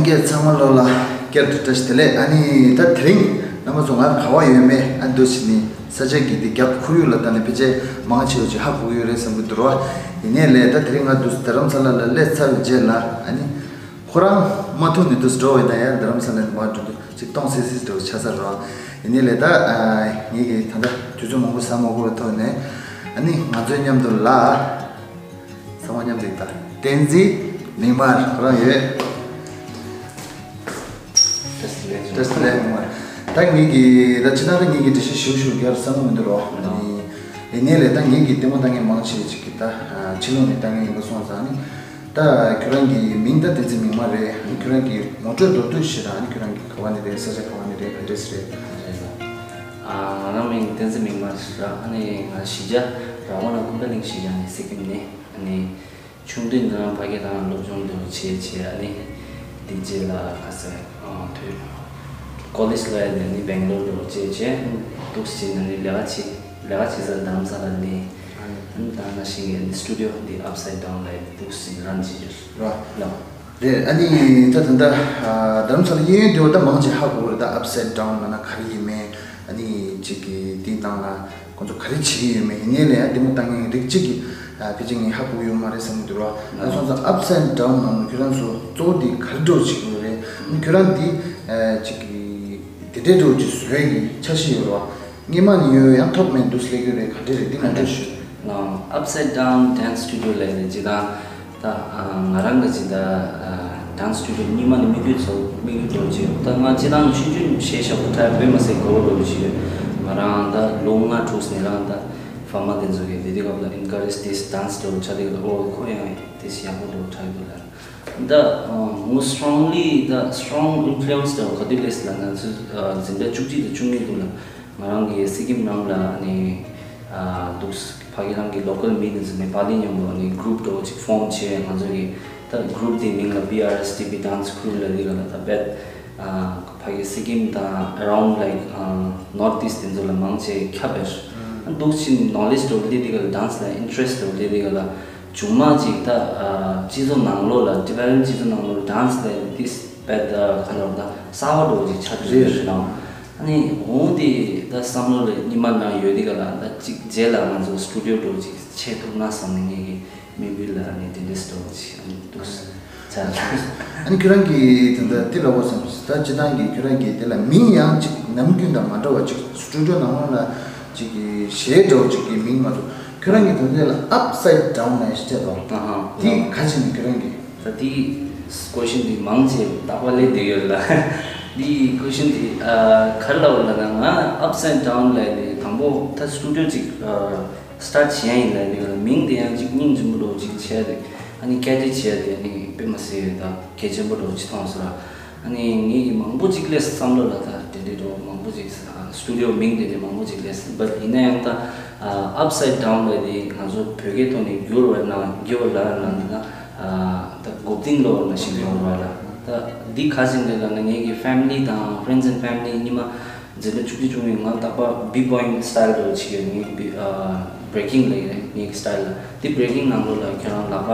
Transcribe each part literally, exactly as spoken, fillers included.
ལྷན་རྒྱས་ཚང་མ་ལོ་ལ་བསྐྱར་དུ་བཀྲ་ཤིས་བདེ་ལེགས། ཨ་ནི་ད་དེ་རིང་རྣམ་པ་ཚོ་ང་ག་བ་ཡོད་མེད་ཨ་འདུག་བྱས་ནས་ས་ཆ་གི་དེ་རྒྱབ་ཁོར་ཡུག་ལ་ལྟ་ནས་ཕལ་ཆེར་མང་ཆེ་བ་ཅིག་ཧ་གོ་གི་ཡོད་རེད་བསམ་གི་འདུག་ར། ཡིན་ནའི་ལས་ད་དེ་རིང་ང་འདུག་རྡ་རམ་ས་ལ་ལ་སླེབས་ཚར་རྗེས་ལ་ཨ་ནི་ཁོ་རང་མ་ཐུག་ནས་འདུག་འགྲོ་བས་ན་ཡང་རྡ་རམ་ས་ལ་ནས་མར་འགྲོ་དུས་ཅིག་གཏོང་སྲིད་སྲིད་འགྲོ་ཆ་ས་ར། ཡིན་ནའི་ལས་ད་ངེད་ཀྱི་ད་ལྟ་དུས་ཚོད་མང་པོ་ཟ་མ་དགོས་པའི་ཐོག་ནས་ཨ་ནི་ང་ཚོའི་མཉམ་དུ་ལ། ཚང་མ་མཉམ་དུ་ཡིན་ད། བསྟན་འཛིན་མིག་དམར་ཁོ་རང་ཡོད། བཀྲ་ཤིས་བདེ་ལེགས། བཀྲ་ཤིས་བདེ་ལེགས་མིག་དམར། ད་ངེད་ཀྱི་ད་ཅི་ན་ར་ངེད་ཀྱི་འགྲེལ་བཤད་ཞུ་ཞུ་རྒྱབ་བསམ་མི་འདུག་རོ། ཨ་ནི་ཡིན་ནའི་ལས་ད་ངེད་ཀྱི་ལྟད་མོ་ལྟ་མཁན་མང་ཆེ་ཅིག་གི་ད་ཕྱི་ལོགས་ནས་ལྟ་མཁན་ཡིན་པ་སོང་ཙང་ནི། ད་ཁྱོད་རང་གི་མིང་ད་བསྟན་འཛིན་མིག་དམར་རེད། ཨ་ནི་ཁྱོད་རང་གི་ངོ་སྤྲོད་མདོར་བསྡུས་ཤིག་དང་ཨ་ནི་ཁྱོད་རང་གི་ག་བ་ནས་རེད། ས་ཆ་ག་བ་ནས་རེད། ག་འདྲས་རེད། ཨ། ང་རང་མིང་བསྟན་འཛིན་མིག་དམར་ར། ཨ་ནི་ང་གཞིས་ཆགས་ར་ཝ་ན་ཀུན་ད་གླིང་གཞིས་ཆགས་ནས་སི་ཀིམ་ནས། ཨ་ནི་ཆུང་དུས་ནས་རང་ཕ་གི་དང་སློབ་སྦྱོང་དུ་བྱས་བྱས། ཨ་ནི་དེ་རྗེས་ལ་ཁ་སང་ཨ་ཐོས་ཀོ་ལེཇ་ལ་ཡ་ནས་ནི་སྦེང་ལོར་དུ་བྱས་བྱས། འདུག་སེ་བྱས་ནས་ནི་ལས་ཀ་བྱས། ལས་ཀ་བྱེད་སར་རྡ་རམ་ས་ལ་ནི། ཨ་ནི་ད་ནང་བཞིན་གྱི་ནི་སི་ཊུ་ཌི་ཡོ་འདི་ཨབ་སའིཌ་ཌའོན་ལ་ཡ་འདུག་སེ་རན་བྱས་ཡོད། ར། ལགས། རེད། ཨ་ནི་ད་ད་ལྟ་ཨ་རྡ་རམ་ས་ལ་གཡས་གཡོན་དེ་བ་ད་མང་ཆེ་ཧ་གོ་གི་རེད། ད་ཨབ་སའིཌ་ཌའོན་ལབ་ན་ག་རེ་ཡིན་མིན། ཨ་ནི་ཅིག་གི་དེའི་ནང་ལ་ཁོང་ཚོ་ག་རེ་བྱེད་ཀྱི་ཡོད་མེད། ཡིན་ནའི་ལས་ཨ་ལྟད་མོ་ལྟ་མཁན་རིགས་གཅིག་གིས་ཨ་ཕལ་ཆེར་ངས་ཧ་གོ་གི་ཡོད་མ་རེད་བསམ་གྱི་འདུག་ར། ཨ་སོང་ཙང་ཨབ་སའིཌ་ཌའོན་ནང་ལ་ཁྱོད་རང་ཚོ་གཙོ་བོ་དེ་ག་རེ་འདྲ་བོ་བྱེད་ཀྱི་ཡོད་རེད། ཨ་ནི་ཁྱོད་རང་འདི་ཨ་ཅིག་གི་དེ་འདྲའི་འདྲ་བོ་ཅིག་བཟོ་ཡས་ཀྱི་འཆར་གཞི་ཡོད་རེད་བ། སྔོན་མ་ནས་ཡོད་ཡང་ཐོབ་མེད་འདུག་སླེབས་ཀྱི་རེད། ག་འདྲས་རེད། འདི་ངོ་སྤྲོད་ཞུ། ཨབ་སའིཌ་ཌའོན་ཌན་སི་སི་ཊུ་ཌི་ཡོ་ལབ་ནས་ཇི་ལྟར་ད་ང་རང་གི་ཇི་ལྟར་ཌན་སི་སི་ཊུ་ཌི་ཡོ་སྔོན་མ་ནས་དམིགས་ཡུལ་ཚོ་དམིགས་ཡུལ་འདྲ་བོ་ཅིག་ད་ང་ཇི་ལྟར་ཆུང་ཆུང་གཞས་ཞབས་བྲོ་འཁྲབ་དཔེ་མ་སྲིད་དགའ་པོ་འདྲ་བོ་ཅིག་ཡོད། ང་རང་ད་ལོ་ལྔ་དྲུག་ནས་རང་ད་ཕ་མ་དེ་ཚོ་གིས་དེ་དུས་སྐབས་ལ་ཨེན་ཀ་རེཇ་དེ་ཌན་སི་འདྲ་བོ་ཆགས་དུས་ལ་ཨོ་ཁོ་ཡང་དེ་ཞིག་ཡག་པོ་འདྲ་བོ་འཁྲབ་ཀྱི་འདུག་ལབ། ད་ངོ་སི་ཊོང་ལི་ད་སི་ཊོང་ཨིན་ཕུ་ལུ་ཨེན་སི་འདྲ་བོ་ག་དུས་སླེབས་ལབ་ན་ཚོད་འཛིན་གྲྭ་བཅུ་གཅིག་དང་བཅུ་གཉིས་འདུག་ལ། ང་རང་གི་སི་ཀིམ་ནང་ལ་ནི་ཨ་འདུག་ཕ་གི་རང་གི་ལོ་ཀལ་མི་དེ་ཚོ་ནེ་པ་ལི་མཉམ་དུ་ནི་གུ་རུབ་འདྲ་བོ་ཅིག་ཕོམ་བྱས། ང་ཚོ་གི་ད་གུ་རུབ་དེའི་མིང་ལ་བི་ཨར་ཨེས་ཊི་བི་ཌན་སི་ཀུ་རུ་ལབ་དེ་ག་ལ་ད་བེད་ཨ་ཕ་གི་སི་ཀིམ་དང་ཨ་རའུན་ཌི་ལའིཀ་ཨ་ནོར་ཐི་ཨིསཊ་དེ་ཚོ་ལ་མང་ཆེ་ཁྱབ་པས། ཨ་འདུག་ཅིག་ནོ་ལེཇ་འདྲ་བོ་སླེབས་དེ་ག་ལ་ཌན་སི་ལ་ཨིན་ཊ་རེ་སི་འདྲ་བོ་སླེབས་དེ་ག་ལ། བྱུང་མ་ཅིག་ད་ཨ་སྤྱི་ཚོགས་ནང་ལོགས་ལ་ཊི་བེ་ཊན་སྤྱི་ཚོགས་ནང་ལོགས་ཌན་སི་ལབ་དེ་བེད་ད་ག་ལབ་ད་གསར་བ་འདྲ་བོ་ཅིག་ཆགས་ཀྱི་རེད་ཞུ་ན། ཨ་ནི་འོང་དེ་ད་བསམ་བློ་ལ་ཉི་མ་ནང་ཡོད་དེ་ག་ལ་ད་ཅིག་རྗེས་ལ་ང་ཚོ་སི་ཊུ་ཌི་ཡོ་འདྲ་བོ་ཅིག་ཆགས་ཐུབ་ན་བསམ་ནས་ངེད་ཀྱི་དམིགས་ཡུལ་ལ་ཨ་ནི་དེ་འདྲས་འདྲ་བོ་ཅིག་ཨ་ནི་འདུག་ཟེར་ཆགས་སོང་། ཨ་ནི་ཁྱོད་རང་གིས་དེ་འདྲ་དེ་ལ་འོ་བསམ་ད་སྤྱི་བཏང་གི་ཁྱོད་རང་གིས་དེ་ལ་མིང་ཡང་ཅིག་ནམ་རྒྱུན་དང་མ་འདྲ་བ་ཅིག་སི་ཊུ་ཌི་ཡོ་ནང་ལོགས་ལ། ཅིག་གི་གཞས་འདྲ་བོ་ཅིག་གི་མིང་མ་གཏོགས་ཁྱོད་རང་གི་དོན་དེ་ལ་ཨབ་སའིཌ་ཌའོན་ལབ་ཡ་ཞིག་སྤྲད་དོ། ཨ་ཧ། དེ་ག་ཅི་ནས་ཁྱོད་རང་གི་ད་དེ་ཀོ་ཤན་དེ་མང་ཆེ་རྟག་པར་སླེབས་བསྡད་ཡོད་ལ། དེ་ཀོ་ཤན་དེ་ཨ་ག་རེ་ལབ་དགོས་ལབ་ན་ང་ཨབ་སའིཌ་ཌའོན་ལབ་དེ་དང་པོ་ད་སི་ཊུ་ཌི་ཡོ་ཅིག་ཨ་སི་ཊར་ཊི་བྱེད་ཡ་ཡིན་ལབ་དེ་ག་ལ་མིང་དེ་ཡང་ཅིག་སྙིང་རྗེ་མོ་འདྲ་བོ་ཅིག་བྱས་ཏེ་ཨ་ནི་ཀེ་ཆི་བྱས་ཏེ་ཨ་ནི་དཔེ་མ་སྲིད་ད་གལ་ཆེན་པོ་འདྲ་བོ་ཅིག་མཐོང་སོང་ལ། ཨ་ནི་ངེད་ཀྱི་མང་པོ་ཅིག་སླེབས་བསམ་བློ་ལ་ད་དེ་འདྲའི་འགྲོ་མང་པོ་ཅིག་སི་ཊུ་ཌི་ཡོ་མིང་དེ་འདྲའི་མང་པོ་ཅིག་སླེབས་བསམ། བཊ་ཡིན་ན་ཡང་ད་ཨབ་སའིཌ་ཌའོན་ལབ་དེ་ང་ཚོ་བོད་སྐད་ཐོག་ནས་བསྒྱུར་བ་ན་བསྒྱུར་བ་ལ་ན་ན་ད་གོ་བདེ་ལོ་ན་ཞིག་ཡོང་བ་ལ་ད་འདི་ག་ཅིག་རེད་ལབ་ན་ངེད་ཀྱི་ཕེ་མི་ལི་དང་ཕི་རེན་ཌི་ཨེན་ཌི་ཕེ་མི་ལི་གཉིས་མ། འཛིན་གྲྭ་བཅུ་གཅིག་བཅུ་གཉིས་ང་རྟག་པར་བི་བོ་ཡིང་སི་ཊལ་འདྲ་བོ་བྱེད་ཀྱི་ཡོད། ངའི་བི་ཨ་བྷི་རེ་ཀིང་ལབ་ཀྱི་རེད་ངའི་སི་ཊལ་ལ། དེ་བྷི་རེ་ཀིང་ནང་ལོགས་ལ་ཁྱོད་རང་ལག་པ་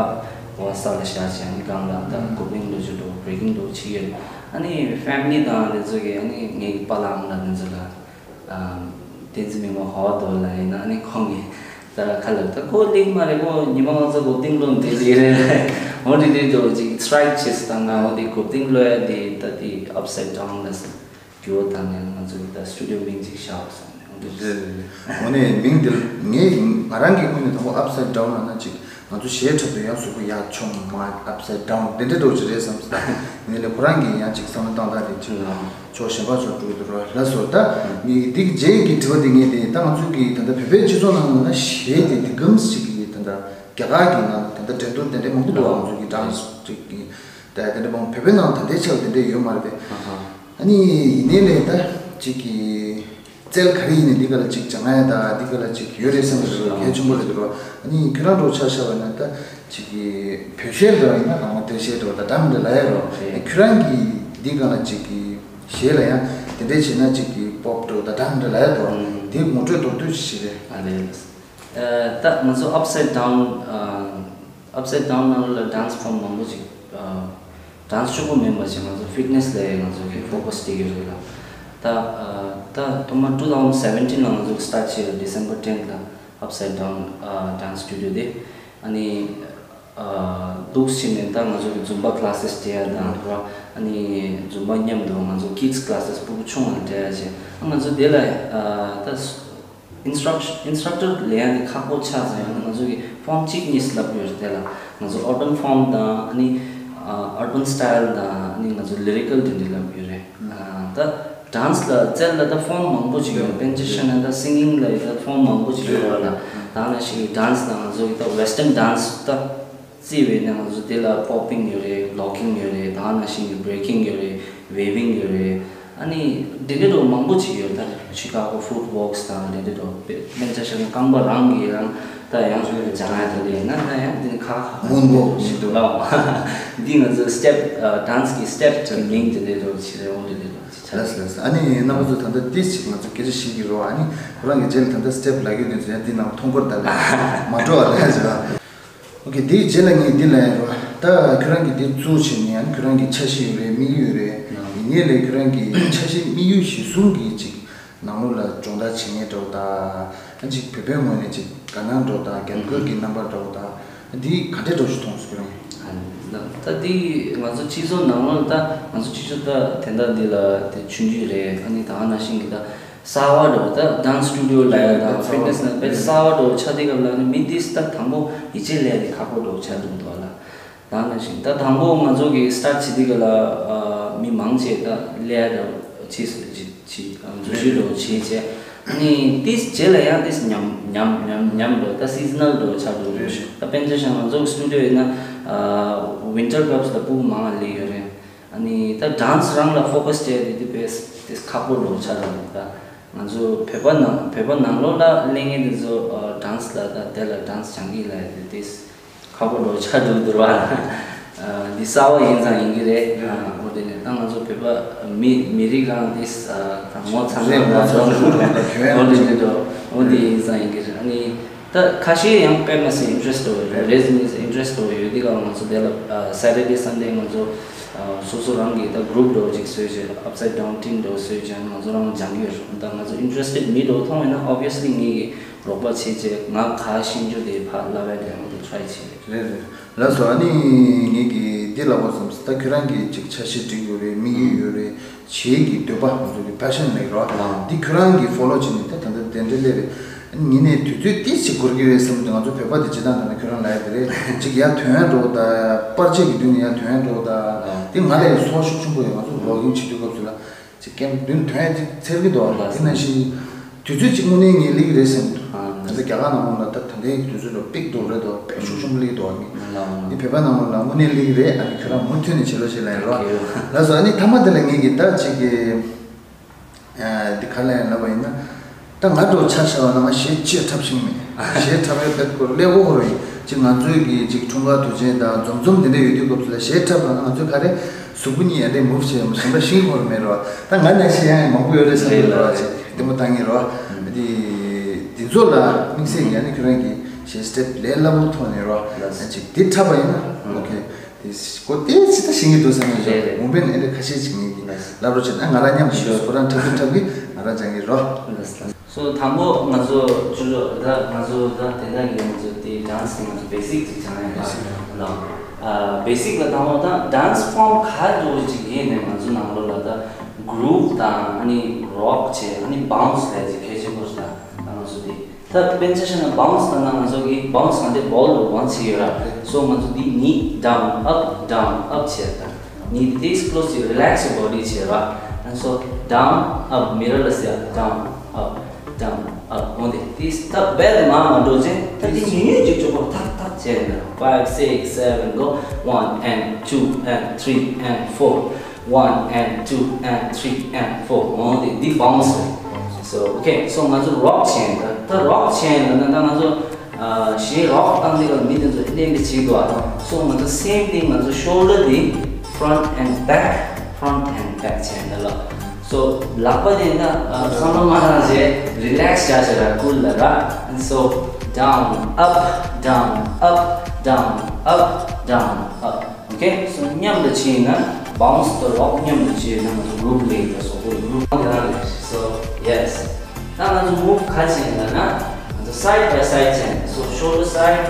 འོ་ས་ལ་བཞག་བྱས་ཨ་ནི་སྒང་ལ་ད་ཀོ་པིང་འདྲ་བོ་ཅིག་འདྲ་བོ་བྷི་རེ་ཀིང་འདྲ་བོ་བྱེད་ཀྱི་ཡོད། ཨ་ནི་ཕེ་མི་ལི་དང་དེ་ཚོ་གིས་ཨ་ནི་ངའི་པཱ་ལགས་ཨ་མ་ལགས་དེ་ཚོ་ལ་ཨ་བསྟན་འཛིན་མིག་དམར་ཧོ་དོ་ལབ་ཡིན་ན་ཨ་ནི་ཁོང་གིས་ད་ཁ་ལབ་ད་ཁོ་གླེང་མ་རེད། ཁོ་ཉི་མ་ང་ཚོ་གོ་བདེ་ལོ་འདི་ལས་རེད་ལབ། འོ་འདི་འདྲའི་འདྲ་བོ་ཅིག་སི་ཊ་རའིཀ་བྱས་སོང་ད་ང་འོ་འདི་གོ་བདེ་ལོ་ཡ་འདི་ད་འདི་ཨབ་སའིཌ་ཌའོན་ལབ་སོང་། འགྱུར་བ་བཏང་ནས་ང་ཚོ་གི་ད་སི་ཊུ་ཌི་ཡོ་མིང་ཅིག་བཞག་པ་སོང་ནས་འོ་འདུག་རེད་རེད་རེད། འོ་ནས་མིང་འདི་ངས་ང་རང་གི་ངོས་ནས་དང་པོ་ཨབ་སའིཌ་ཌའོན་ལབ་ན་ཅིག་ང་ཚོ་གཞས་འཁྲབ་དུས་ཡང་གཟུགས་པོ་ཡར་མཆོང་མར་ཨབ་སའིཌ་ཌའོན་དེ་འདྲ་འདྲ་བོ་ཅིག་རེད་བསམ་སོང་། ངས་ལས་ཁོ་རང་གིས་ཡང་ཅིག་བསམ་བློ་བཏང་སྟངས་དེ་ཅིག་ཕྱོགས་གཞན་པ་ཕྱོགས་འགྲོ་གི་འདུག་ར་ལབ་སོང་། ད་ངས་འདི་གི་རྗེས་ཀྱི་དྲི་བ་འདི་ངས་དེ་ད་ང་ཚོ་གི་ད་ལྟ་བོད་པའི་སྤྱི་ཚོགས་ནང་ལ་གཞས་དེ་དེ་གམ་ཞིག་གི་ད་ལྟ་རྒྱ་གར་གྱི་ནང་ད་ལྟ་འགྲན་བསྡུར་དེ་འདྲ་མང་པོ་འདུག་ང་ཚོ་གི་ཌན་སི་ཅིག་གི་ད་དེ་འདྲ་མང་བོད་པའི་ནང་ད་ལྟའི་ཆར་དེ་འདྲ་ཡོད་མ་རེད་པས། ཨ་ནི་ཡིན་ནའི་ལས་ད་ཅིག་གི་རྩལ་ག་རེ་ཡིན་ནའི་འདི་ག་ལ་ཅིག་སྦྱང་ཡ་ད་འདི་ག་ལ་ཅིག་ཡོད་རེད་བསམ་གི་རེད། གལ་ཆེན་པོ་རེད་འདུག་ར། ཨ་ནི་ཁྱོད་རང་འགྲོ་ཆ་བཞག་པ་ན་ད་ཅིག་གི་བོད་གཞས་འདྲ་བ་ཡིན་ན་རང་མ་བོད་གཞས་འདྲ་བ་ད་འདྲ་མི་འདྲ་ལ་ཡ་རོ། ཁྱོད་རང་གི་འདི་ག་ལ་ཅིག་གི་གཞས་ལ་ཡང་དེ་འདྲས་བྱས་ན་ཅིག་གི་པོབ་འདྲ་བ་ད་འདྲ་མི་འདྲ་ལ་ཡ་དོ། དེ་ངོ་སྤྲོད་མདོར་བསྡུས་ཤིག་རེད། ཨ་རེད། ད་ང་ཚོ་ཨབ་སའིཌ་ཌའོན་ཨབ་སའིཌ་ཌའོན་ནང་ལ་ཌན་སི་ཕོམ་མང་པོ་ཅིག་ཨ་ dance་ཕྱུག་པོ་མིན་པ་ཞིག་ང་ཚོ་fitness་ལ་ང་ཚོ་གི་focus་བྱེད་ཀྱི་རེད་ལ། ད་ཨ་ད་ཐོག་མར་two thousand seventeen་ལ་ང་ཚོ་start་བྱས་ཡོད། December tenth་ལ་Upside Down་ཨ་dance studio་དེ། ཨ་ནི་ཨ་འདུག་ཕྱིན་ནས་ད་ང་ཚོ་གི་Zumba classes་སྤྲད་ཡ་དང་ར། ཨ་ནི་Zumba་མཉམ་དུ་ང་ཚོ་kids classes་ཕྲུ་གུ་ཆུང་བ་ལ་སྤྲད་ཡ་བྱས། ཨ་ང་ཚོ་དེ་ལ་ཨ་ད་instruction instructor་ལེན་ཡ་དེ་ཁག་པོ་ཆགས་ཙང་ཡང་ན་ང་ཚོ་གི་form་གཅིག་གཉིས་ལབ་ཡོད་རེད། དེ་ལ་ང་ཚོ་urban form་དང་ཨ་ནི་ཨ་urban style་དང་ཨ་ནི་ང་ཚོ་lyrical་དེ་འདྲ་ལབ་ཡོད་རེད། ཨ་ད་dance་ལ་རྩལ་ལ་ད་form་མང་པོ་ཅིག་ཡོད། དཔེར་ན་ཆ་བཞག་ན་ད་singing་ལ་ད་form་མང་པོ་ཅིག་ཡོད་རེད་ལ། ད་ནང་བཞིན་dance་ལ་ང་ཚོ་གི་ད་western dance་ད་བརྩིས་པས་ན་ང་ཚོ་དེ་ལ་popping་ཡོད་རེད། locking་ཡོད་རེད། ད་ནང་བཞིན་གི་breaking་ཡོད་རེད། waving་ཡོད་རེད། ཨ་ནི་འདི་འདྲ་འདྲ་མང་པོ་ཅིག་ཡོད། ད་Chicago footworks་དང་འདི་འདྲ་འདྲ་དཔེ་དཔེར་ན་ཆ་བཞག་ན་རྐང་པ་རང་གིས་རང་ད་ཡང་སྦྱང་ཡ་དེ་འདྲ་ཡིན་ན་ད་ཡང་འདི་ནི་ཁག་ཁག་མང་པོ་ཞིག་འདུག་ལ། འདི་ང་ཚོ་step་ཨ་dance་གི་step་གི་མིང་དེ་འདྲ་འདྲ་ཅིག་རེད། འོ་འདི་འདྲ་འདྲ་ཅིག་ཆགས། ལགས་སོ་ལགས་སོ། ཨ་ནི་རྣམ་པ་ཚོ་ད་ལྟ་ཏིས་ཅིག་ང་ཚོ་སྐད་ཆ་བཤད་ཀྱི་རོ། ཨ་ནི་ཁོ་རང་གི་རྗེས་ལ་ད་ལྟ་step་ལབ་ཀྱི་འདུག་ཟེར་ཡ་འདི་ནང་མཐོང་སྐོར་ད་ལ་མ་འགྲོ་བ་ལ་ཟེར་བ། ཨོ་ཀེ། དེའི་རྗེས་ལ་ངས་འདི་ལབ་ཡིན་རོ། ད་ཁྱོད་རང་གིས་འདི་བཙུགས་བྱས་ནས་ཨ་ནི་ཁྱོད་རང་གི་འཆར་གཞི་ཡོད་རེད། དམིགས་ཡུལ་ཡོད་རེད། ཡིན་ནའི་ལས་ཁྱོད་རང་གི་འཆར་གཞི་དམིགས་ཡུལ་གཞིར་བཟུང་གི་ཅིག་ནང་ལོགས་ལ་སྦྱོང་བརྡར་བྱེད་མཁན་འདྲ་བོ་དང་། ཨ་ཅིག་བོད་པའི་ངོས་ནས་ཅིག་དགའ་སྣང་འདྲ་བོ་དང་རྒྱབ་སྐྱོར་གྱི་རྣམ་པ་འདྲ་བོ་དང་། འདི་ག་འདྲས་འདྲ་བོ་ཞིག་མཐོང་སོང་ཁྱོད་རང་གིས། ད་འདི་ང་ཚོ་སྤྱི་ཚོགས་ནང་ལོགས་ད་ང་ཚོ་སྤྱི་ཚོགས་ད་དེ་འདྲ་འདི་ལ་དེ་ཆུང་ཆུང་རེད། ཨ་ནི་ད་ག་ནང་བཞིན་གྱི་ད་གསར་བ་འདྲ་བོ་ད་dance studio་ལབ་ཡ་དང་fitness་ལ་དཔེ་གསར་བ་འདྲ་བོ་ཆགས་དུས་སྐབས་ལ་ནི་མི་འདིས་ད་དང་པོ་ཡིད་ཆེས་སླེབས་ཏེ་ཁག་པོ་འདྲ་བོ་ཆགས་འདུག་འདུག་ལ། ད་ནང་བཞིན་ད་དང་པོ་ང་ཚོ་གི་start་བྱེད་དུས་སྐབས་ལ་ཨ་མི་མང་ཆེ་ད་སླེབས་ཡ་འདྲ་བོ་བྱས་སོང་། ཅིག་ཅིག་འཛུལ་ཞུགས་འདྲ་བོ་བྱས་བྱས། ཨ་ནི་དེའི་རྗེས་ལ་ཡང་དེ་ཉམས་ཉམས་ཉམས་ཉམས་འགྲོ། ད་seasonal་འདྲ་བོ་ཆགས་འགྲོ་རེད། ད་དཔེར་ན་ཆ་བཞག་ན་ང་ཚོ་གི་studio་ཡིན་ན་ཨ་winter་སྐབས་སུ་ད་ཕྲུ་གུ་མང་ང་སླེབས་ཡོད་རེད། ཨ་ནི་ད་dance་རང་ལ་focus་བྱས་ཏེ་དེ་དཔེ་དེ་ཁག་པོ་འདྲ་བོ་ཆགས་འགྲོ་རེད། ད་ང་ཚོ་བོད་པ་ནང་བོད་པ་ནང་ལོགས་ལ་སླེབས་མཁན་དེ་ཚོ་ཨ་dance་ལ་ད་དེ་ལ་dance་སྦྱང་གི་ལབ་ཡ་དེ་དེ། ཁག་པོ་འདྲ་བོ་ཆགས་འདུག་འདུག་བ། ཨ་འདི་གསར་བ་ཡིན་ཙང་ཡིན་གྱི་རེད། ཨ་འོ་དེ་ནས་ད་ང་ཚོ་བོད་པ་མི་མི་རིགས་རང་དེ་ཨ་ད་ངོ་ཚ་ན་རེད་ང་ཚོ་ང་ཚོ་འོ་དེ་འདྲ་འདྲ་འོ་དེ་ཡིན་ཙང་ཡིན་གྱི་རེད། ཨ་ནི་ད་ཁ་ཤས་ཡང་དཔེ་མ་སྲིད་interest་འདྲ་བོ་ཡོད་རེད། རེད་མི་interest འདྲ་བོ་ཡོད་དེ་ག་ང་ཚོ་དེ་ལ་ཨ་Saturday Sunday་ང་ཚོ་ཨ་སོ་སོ་རང་གི་ད་group་འདྲ་བོ་ཅིག་བཟོས་བྱས་Upside Down Team་འདྲ་བོ་བཟོས་བྱས་ང་ཚོ་རང་སྦྱང་གི་ཡོད་རེད། ད་ང་ཚོ་interested་མི་འདྲ་བོ་མཐོང་ཡོད་ན་obviously་ངེད་ཀྱི་རོགས་པ་བྱེད་བྱས་ང་ག་ཤེས་རྒྱུ་དེ་ཕར་བསླབ་ཡ་དེ་ང་ཚོ་try་བྱེད་རེད། རེད་རེད། ལགས་སོ། ཨ་ནི་ངེད་ཀྱིས་འདི་ལབ་པ་བསམ་སོང་། ད་ཁྱོད་རང་གིས་ཅིག་འཆར་གཞི་སྒྲིག་ཡོད་རེད། དམིགས་ཡུལ་ཡོད་རེད། བྱེད་ཀྱི་འདོད་པ་ང་ཚོ་གི་passion་ལབ་ཀྱི་རེད་བ། འདི་ཁྱོད་རང་གིས་follow་བྱས་ནས་ད་ད་ལྟ་དེ་འདྲ་སླེབས་རེད། ཨ་ནི་ངེད་ནས་དུས་ཚོད་ཏིས་ཅིག་འགོར་གྱི་རེད་བསམ་དུས་ང་ཚོ་བོད་པ་དེ་སྤྱིར་བཏང་ད་ནི་ཁྱོད་རང་ལབ་ཡ་དེ་རེད། ཅིག་ཡར་ཐོན་ཡ་འགྲོ་ད། པར་ཆས་ཀྱི་མདུན་ནས་ཡར་ཐོན་ཡ་འགྲོ་ད། འདི་ང་ལ་ཡང་སོ་ཤུགས་ཆེན་པོ་ཡོད། ང་ཚོ་vlogging་བྱེད་དུས་སྐབས་སུ་ལ། ཅིག་ཀེམ་བདུན་ཐོན་ཡ་ཅིག་འཚེར་གི་འདུག་ལ། དེ་ནང་བཞིན་དུས་ཚོད་ཅིག་དངོས་གནས་ངས་སླེབས་ཀྱི་རེད་བསམ་གྱི་འདུག་ཨ་ད་ལྟ་རྒྱ་གར་ནང་ལོགས་ལ་ད་ད་ལྟའི་དུས་ཚོད་ལ་པིག་འགྲོ་རེད་འདུག་དཔེ་ཤུགས་ཆེན་པོ་སླེབས་འདུག་ཨ་ནི་འདི་བོད་པ་ནང་ལོགས་ལ་དངོས་གནས་སླེབས་ཀྱི་རེད། ཨ་ནི་ཁྱོད་རང་མུ་མཐུད་ནས་བྱེད་རོགས་བྱེད་ལབ་ཡིན་རོགས། ལགས་སོ། ཨ་ནི་མཐའ་མ་དེ་ལ་ངས་ཀྱི་ད་ཅིག་གི་འདི་ག་ལ་ཡིན་ལབ་པ་ཡིན་ན། ད་ང་འདྲ་བོ་ཆ་བཞག་པ་ན་ང་གཞས་ཅིག་འཁྲབ་ཤེས་མེད། གཞས་འཁྲབ་ཡ་བེད་སྐོར་ལས་འོ་ཧོ་རོ་ཡིན། ཅིག་ང་ཚོའི་གི་ཅིག་འཁྲུངས་སྐར་དུས་ཆེན་དང་འཛོམས་འཛོམས་དེ་འདྲ་ཡོད་དུས་སྐབས་སུ་ལ་གཞས་འཁྲབ་ལ་ང་ཚོའི་ག་རེ་གཟུགས་པོ་གཉིས་ཡ་འདྲའི་མུབ་བྱས་ཡོང་གཞན་པ་ཤེས་ཀྱི་ཧོ་རོ་མེད་རོ། ད་ང་ནས་གཞས་ཡང་མང་པོ་ཡོད་རེད་བསམ་གྱི་རོ། ཅིག་ལྟད་མོ་ལྟ་ངེས་རོ། དེ་འདི་ཚོ་ལ་དམིགས་བསལ་གྱི་ཨ་ནི་ཁྱོད་རང་གི་གཞས་སི་ཊེབ་ལས་སླ་པོ་ཐོག་ནས་རོ། ཅིག་འདི་འཁྲབ་པ་ཡིན་ན་ཨོ་ཁེ། དེ་ཀོ་དེ་ཅི་ལྟ་ཤེས་ཀྱི་འདུག་བསམ་ནས་རེད་རེད། འོང་བས་ན་ཨེ་འདྲ་ཁ་ཤས་ཅིག་ངེད་ཀྱིས་ལབ་རོགས་བྱས་ན་ང་རང་མཉམ་དུ་ཁོ་རང་འཁྲབ་ཀྱི་འཁྲབ་ཀྱི་ང་རང་སྦྱང་གི་རོ། སོ་དང་པོ་ང་ཚོ་ཅུ་རོ་ད་ང་ཚོ་ད་དེ་འདྲ་གི་ང་ཚོ་དེ་dance་དེ་ང་ཚོ་basic་ཅིག་སྦྱང་ཡ་ལ་ལ་basic་ལ་དང་པོ་ད་dance form་ག་འདྲ་ཅིག་ཡིན་ནས་ང་ཚོ་ནང་ལོགས་ལ་ད་groove་དང་ཨ་ནི་rock་བྱས་ཨ་ནི་bounce་ལས་ཅིག་གལ་ཆེན་པོ་ཞིག་ད་ང་ཚོ་དེ། ད་དཔེར་ན་ཆ་བཞག་ན་bounce་ལབ་ན་ང་ཚོ་གི་bounce་ང་ཚོའི་ball་ལ་bounce་བྱེད་ཡོད་ར། so་ང་ཚོ་འདི་knee down up down up་བྱེད་ད། knee་དེ་close་to relax your body་བྱེད་ར། and so down up mirror་ལ་ཟེར་down up down up འོ་དེ་དེ་ད་bell་མ་མ་འགྲོ་ཅན་ད་དེ་ཉུང་ཉུང་ཅིག་ཅོག་པོ་ཐག་ཐག་བྱས་ན་five six seven go one and two and three and four One and two and three and four འོ་དེ་འདི་bounce་རེད། so okay so ང་ཚོ་rock་བྱས་ཡིན་ད་ད་rock་བྱས་ཡིན་ད་ན་ད་ང་ཚོ་གཞས་rock་བཏང་དུས་ཀ་མི་དེ་ཚོ་ཨེ་འདྲ་འདྲ་བྱེད་འདུག་ཨ། so ང་ཚོ་same thing་ང་ཚོ་shoulder་དེ་front and back front and back་བྱས་ཡིན་ད་ལ། so ལག་པ་དེ་ད་བསམ་བློ་མ་བཏང་བྱས་relax་བྱ་བྱ་ར་cool་ལ་ར། and so down up down up down up down up Okay, so མཉམ་དུ་བྱས་ན་bounce the rock མཉམ་དུ་བྱས་ན་ང་ཚོ་group ལས་ཀ་སོགས་པོ་group དེ་རང་རེད། So yes. ད་ང་ཚོ་move ག་བྱས་ན་ན་ང་ཚོ་side by side བྱས་ན། So shoulder side,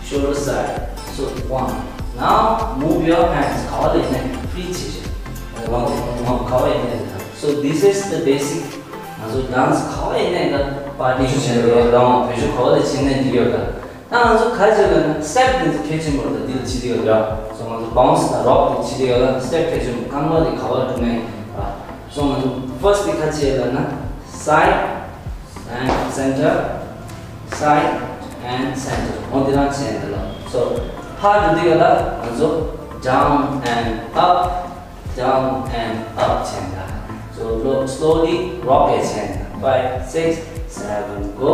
shoulder side. So one. Now move your hands. ག་བ་ལ་ཡིན་ན་free བྱེད་བྱེད། ང་ང་ག་བ་ཡིན་ན། So this is the basic. ང་ཚོ་dance ག་བ་ཡིན་ན་ད་party བྱེད་ཡོད་དང་བེད་སྤྱོད་ག་བ་ལ་བྱེད་ན་འགྲིག་ཡོད་ད། ད་ང་ཚོ་ག་བྱེད་ལ་ན་step དེ་ཚོ་གལ་ཆེན་པོ་རེད། ད་འདི་ལ་བྱེད་དེ་ཡོད་ར། So ང་ཚོ་bounce དང་rock དེ་བྱེད་དེ་ཡོད་ལ་step གལ་ཆེན་པོ་རྐང་པ་དེ་ག་བ་འགྲོ་ན་ཡིན་ར། So ང་ཚོ་first དེ་ག་བྱེད་ལ་ན་side and center, side and center འོ་དེ་རང་བྱེད་འདི་ལ། So ཕར་འགྲོ་དེ་ཡོད་ལ་ང་ཚོ་down and up, down and up བྱེད་འདི། So lo- slowly rock བྱེད་འདི། Five, six, seven, go.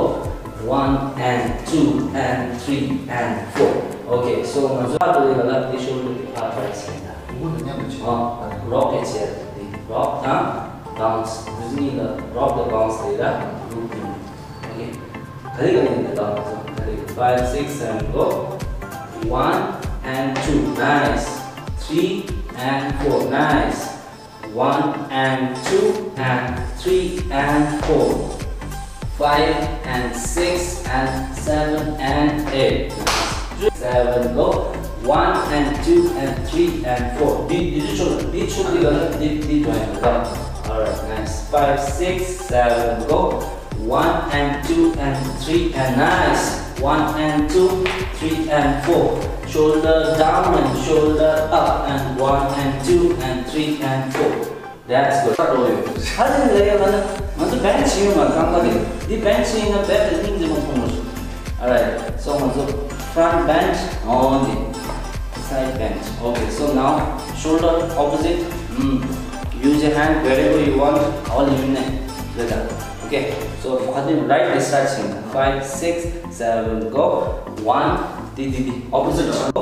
One and two and three and four. Okay, so ང་ཚོ་ཕར་འགྲོ་དེ་ཡོད་ལ་དེ་shoulder དེ་ཕར་ཕར་བྱེད་འདི། གུ་གུ་དང་མཉམ་དུ་བྱེད། ཨ། rock བྱེད་འདི། rock དང་bounce འདི་གཉིས་ལ་rock དང་bounce དེ་ལ་group དེ། Okay. ག་རེ་ག་རེ་འདི་དང་ག་རེ། Five, six, seven, go. One and two, nice. Three and four, nice. One and two and three and four. Five and six and seven and eight. Seven, go. One and two and three and four. Did, did you show? Did you show the, did, did join the dance? All right, nice. Five, six, seven, go. One and two and three and nice. One and two, three and four. Shoulder down and shoulder up and one and two and three and four. That's good. ཧ་ལས་ལས་ཡ་ང་ཚོ་bench ཡོང་ང་རྐང་པ་དེ། འདི་bench ཡིན་ན་bed ལ་སྙིང་རྗེ་མོ་ཕོངས་མོ་ཞིག Alright, so ང་ཚོ་front bend, on the side bend. Okay, so now shoulder opposite. Mm. Use your hand wherever you want. All you need. Okay, so ཁ་ཏོན་right ལ་start བྱེད། Five, six, seven, go. One, དེ་དེ་དེ་opposite བྱེད།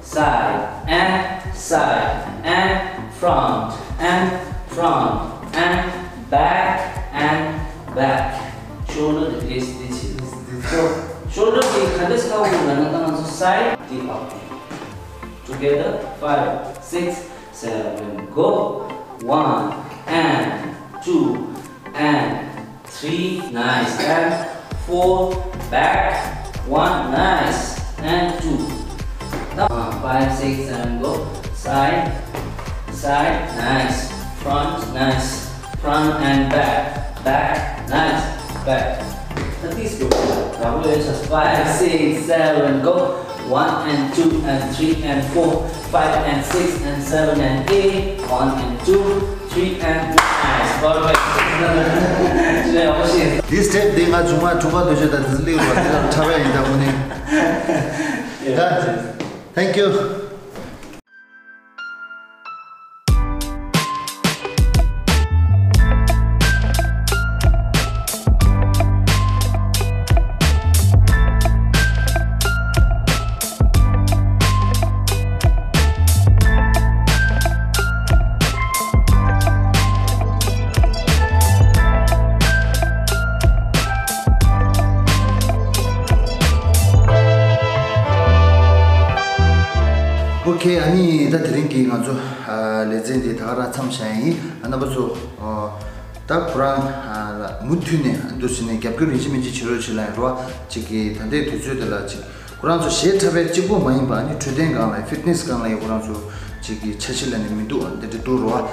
Side and side and front and front and back and back. Shoulder དེ་དེ་དེ་བྱེད། So shoulder དེ་ག་འདྲས་ལྟ་བུ་ལ་ན་ད་ང་ཚོ་side དེ་up དེ། Together, five, six, seven, go. One and two and three, nice, and four, back, one, nice, and two. Now, five, six, seven, go. Side, side, nice. Front, nice. Front and back, back, nice, back. That is good. Now we just five, six, seven, go. One and two and three and four, five and six and seven and eight, one and two, three and nice, perfect. This step དེ་ང་ཆུང་མ་ཕྲུ་གུ་དུས་ཚོད་དང་དེ་ཚོ་སླེབས་པ་དེ་ལ་འཁྲབ་ཡ་ཡིན་ད་དངོས་གནས། Yeah. Thank you. Okay, ཨ་ནི་ད་དེ་རིང་གི་ང་ཚོ་ཨ་ལེ་ཚན་འདི་ད་ག་རང་མཚམས་བཞག་ཡིན། ཨ་རྣམ་པ་ཚོ་ཨ་ད་ཁོ་རང་ཨ་ལ་མུ་མཐུད་ནས་ཨ་འདུག་ཟེར་ནས་རྒྱབ་སྐྱོར་ཡིན་གཅིག་མིན་གཅིག་བྱེད་རོགས་བྱེད་ལ་ཡིན་རོགས་གཅིག་གི་ད་ལྟའི་དུས་ཚོད་འདི་ལ་གཅིག་ཁོ་རང་ཚོ་གཞས་འཁྲབ་པའི་གཅིག་པོ་མ་ཡིན་པ་ཨ་ནི་འཕྲོད་བསྟེན་སྒང་ལ་ཡིན། ཕིཊ་ནེ་སི་སྒང་ལ་ཡིན། ཁོ་རང་ཚོ་གཅིག་གི་འཆར་གཞི་ལ་ནི་མི་འདུག་འདི་འདྲ་འདུག་རོགས།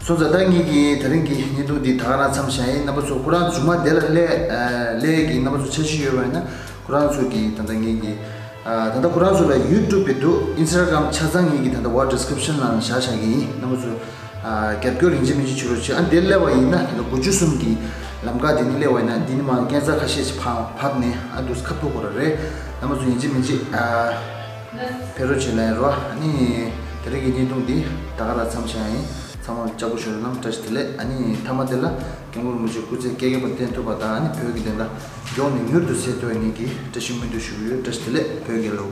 སོང་ཙང་ད་ངེད་ཀྱི་ད་རིང་གི་བརྙན་ཐུང་འདི་ད་ག་རང་མཚམས་བཞག་ཡིན། རྣམ་པ་ཚོ་ཁོ་རང་མཇུག་མ་དེ་ལ་སླེབས་ཨ་སླེབས་ཀྱི་རྣམ་པ་ཚོ་འཆར་གཞི་ཡོད་པ་ཡིན་ན་ཁོ་རང་ཚོ་གི་ད་ལྟ་ངེད་ཀྱི་ཨ་ད་ལྟ་ཁོ་རང་ཚོ་ལ་ཡུ་ཊུབ་བི་འདུག་ཨིན་སི་ཊ་གྷ་རམ་ཆ་ཚང་ངེད་ཀྱི་ད་ལྟ་ཝ་ཌི་སི་ཀི་རིབ་ཤན་ནང་ལ་བཞག་བཞག་གི་ཡིན། རྣམ་པ་ཚོ་ཨ་རྒྱབ་སྐྱོར་ཡིན་གཅིག་མིན་གཅིག་བྱེད་རོགས་བྱེད། ཨ་འདིར་སླེབས་པ་ཡིན་ན་ད་ལྟ་དགུ་བཅུ་གསུམ་གྱི་ལམ་ཁ་འདི་ནས་སླེབས་པ་ཡིན་ན་འདི་ནས་མར་སྐས་འཛེག་ཁ་ཤས་ཤིག་ཕ་བབས་ནས་ཨ་འདུག་ཁ་ཕྱོགས་ཁོ་ར་རེད། རྣམ་པ་ཚོ་ཡིན་གཅིག་མིན་གཅིག་ཨ་ཕེབས་རོགས་བྱེད་ལ་ཡིན་རོགས། ཨ་ནི་དེ་རིང་གི་བརྙན་ཐུང་འདི་ད་ག་རང་མཚམས་བཞག་ཡིན། ཚང་མ་ལ་ལྕགས་པོ་ཞོར་གནང་། བཀྲ་ཤིས་བདེ་ལེགས། ཨ་ནི་མཐའ་མ་དེ་ལ་སྐྱབས་མགོན་རིན་པོ་ཆེ་སྐུ་ཚེ་བསྐལ་བརྒྱའི་བར་བརྟན་ཐུབ་པ་དང་ཨ་ནི་བོད་ཀྱི་བདེན་མཐའ་མགྱོགས་ནས་མྱུར་དུ་གསལ་ཐུབ་པའི་ངེད་ཀྱི་བཀྲ་ཤིས་སྨོན་འདུན་ཞུ་གི་ཡོད། བཀྲ་ཤིས་བདེ་ལེགས། བོད་རྒྱལ་ལོ།